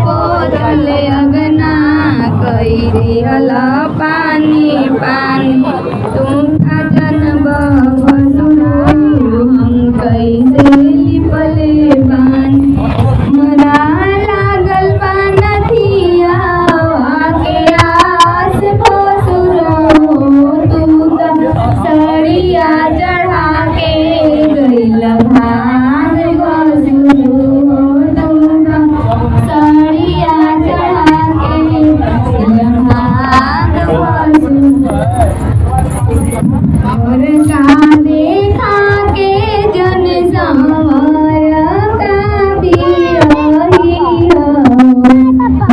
पोतल अगना कई दिहल पानी पानी। तू खजन बसुर हम कैसे लिपले बानी। हमरा लागल बा नथिया के आस भसुर, तू त सड़िया चढ़ा के गइल भाग भसुर, तू त सड़िया चढ़ा के गइल भाग भसुर। और का देखा के जन संवर का बिरही हो,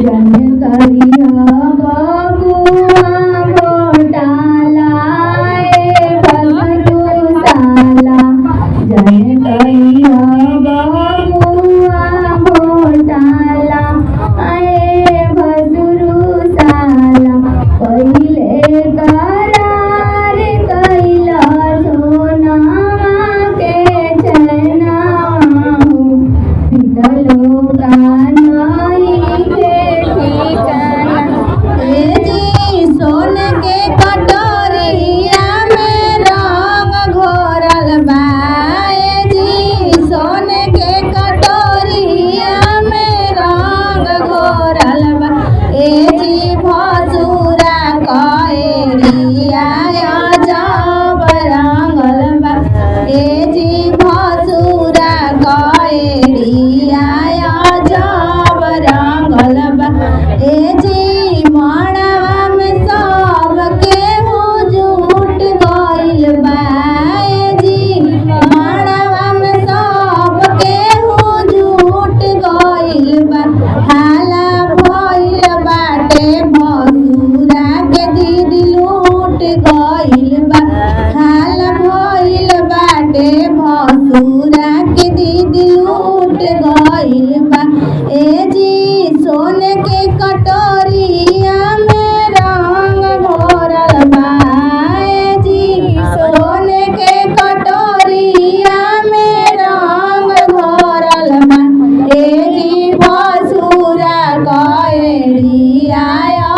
जन करिया बबुआ घोटाला ए भसरू साला, जन करिया बबुआ घोटाला ए भसरू साला। पहिले करार कैला सोनावा के चैनावा हो, पितलो का नइखे ठिकाना। ए जी सोने के कटोरिया में रंग घोरल बा। ए जी सोने के कटोरिया में रंग घोरल बा। ए जी भसुरा कएरिया अजब रंगल बा। ए जी भसुरा कएरिया अजब रंगल बा। ए जी मड़वा में सब केहू जुट गइल बा। ए जी मड़वा में सब केहू जुट गइल बा। हाला भइल बाटे भसुरा के दीदी लूट गइल बा। हाला भइल बाटे भसुरा के दीदी लूट गइल बा। ए जी सोने